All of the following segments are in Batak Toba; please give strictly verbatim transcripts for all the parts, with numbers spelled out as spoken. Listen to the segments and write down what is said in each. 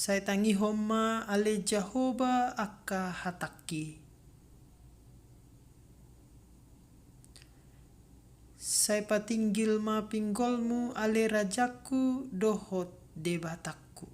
Sai tangihon ma ale Jahowa angka hatangki. Sai patinggil ma pinggolmu ale rajangku dohot Debatangku.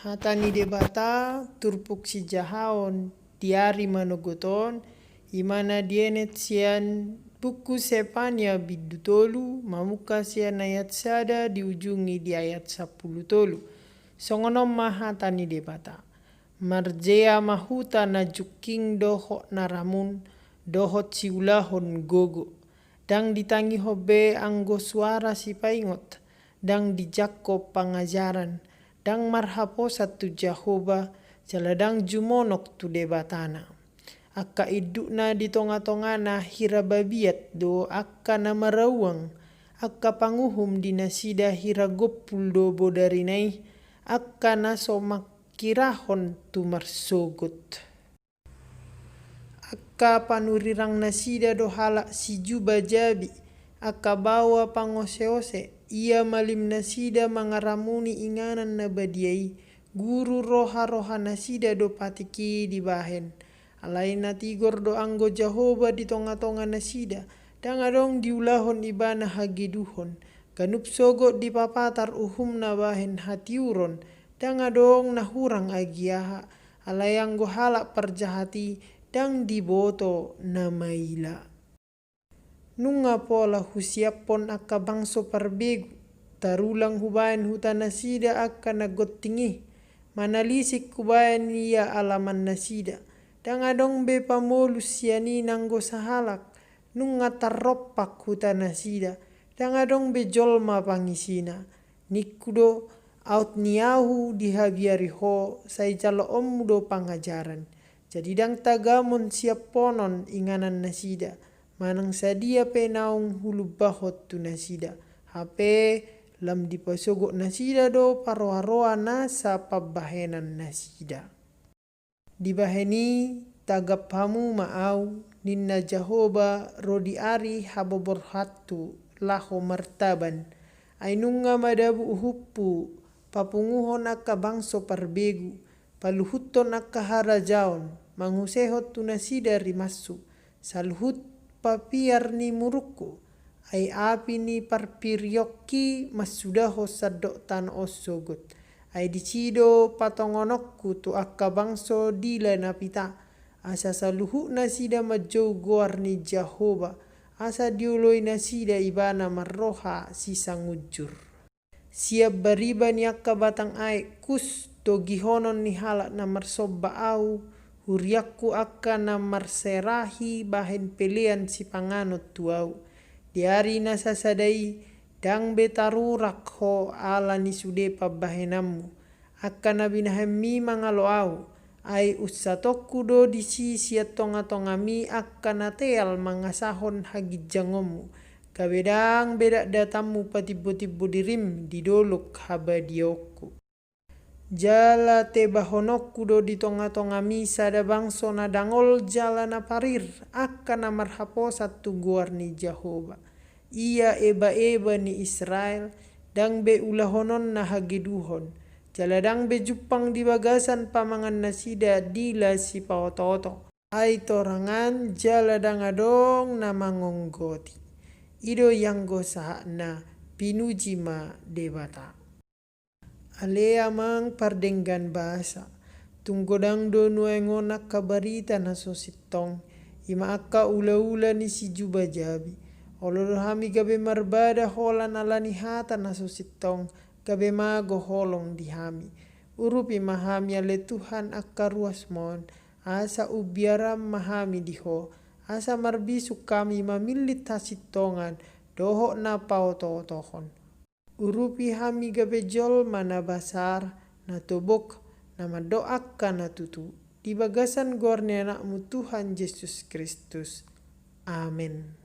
Hata ni Debata turpuk sijahaon di ari manogot on, i ma na dienet sian buku Sepania bindu tolu, mamungka sian ayat sada diujungi di ayat sampulu tolu. Songon on ma hata ni Debata. Marjea ma huta na jungking dohot na ramun, dohot siulahon gogo. Ndang ditangihon be anggo suara sipaingot, ndang dijangkon pangajaran, ndang marhaposan tu Jahowa, jala ndang jumonok tu Debatana. Angka indukna di tonga-tongana hira babiat do angka na marauang, angka panguhum di nasida hira gompul do bodarina i, angka na so mangkirahon tu marsogot. Angka panurirang nasida do halak sijuba jabi, angka baoa pangoseose, ia malim nasida mangaramuni inganan na badia i, guru roha-roha nasida do patik i dibahen. Alai na tigor do anggo Jahowa di tonga-tonga nasida, ndang adong diulahon ibana hageduhon, ganup sogot dipapatar uhumna bahen hatiuron, ndang adong na hurang agia aha, alai anggo halak parjahat i ndang diboto na maila. Nunga pola husiaphon angka bangso parbegu, tarulang hubahen huta nasida angka na gonting i, manalisik hubahen ia alaman nasida, ndang adong be pamolus sian i nanggo sahalak, nunga tarrompak huta nasida, ndang adong be jolma pangisina. Ningku do, aut ni ahu dihabiari ho, sai jaloonmu do pangajaran. Jadi ndang tagamon siaphonon inganan nasida, manang sadia pe naung hulumbahon tu nasida. Hape lam dipasogot nasida do paroa-roa nasa pambahenan nasida. Dibahen i, tagap hamu ma ahu, ninna Jahowa ro di ari haboborhantu laho martaban. Ai nunga madabu uhumhu, papunguhon angka bangso parbegu, paluhuthon angka harajaon, mangusehon tu nasida rimashu, saluhut papiar ni murukhu, ai api ni parpirionki mansudahon sandok tano on sogot. Ai disi do patongononku tu angka bangso dila na pita, asa saluhut nasida manjou goar ni Jahowa, asa dioloi nasida ibana marroha sisangunjur. Sian bariba ni angka batang aek Kus, togihonon ni halak na marsomba ahu, huriangku angka na marserahi bahen pelean sipanganon tu ahu. Di ari na sasada i, ndang be tarurak ho ala ni sude pambahenanmu, angka na binahenmi mangalo ahu, ai unsatonku do disi sian tongatongami angka na teal mangasahon haginjangonmu, gabe ndang be dakdatanmu patimbotimbo dirim di dolok habadiaonku. Jala tebahononku do di tongatongami sada bangso na dangol jala na parir, angka na marhaposan tu goar ni Jahowa. Ia ebaeba ni Israel, ndang be ulahononna hageduhon, jala ndang be jumpang di bagasan pamangannasida dila sipaotooto. Ai torangan jala ndang adong na mangonggoti. I do ianggo sahatna, pinuji ma Debata. Ale Amang pardenggan basa, tung godang do nuaeng on angka barita na so sintong, i ma angka ulaula ni sijubajabi. Olo do hami gabe marbada holan ala ni hata na so sintong, gabe mago holong di hami. Urupi ma hami ale Tuhan angka ruasmon, asa umbiaran ma hami di Ho, asa marbisuk hami mamillit hasintongan dohot na paotootohon. Urupi hami gabe jolma na basar, na tobok, na mandok angka na tutu, di bagasan goar ni Anakmu Tuhan Jesus Kristus. Amen.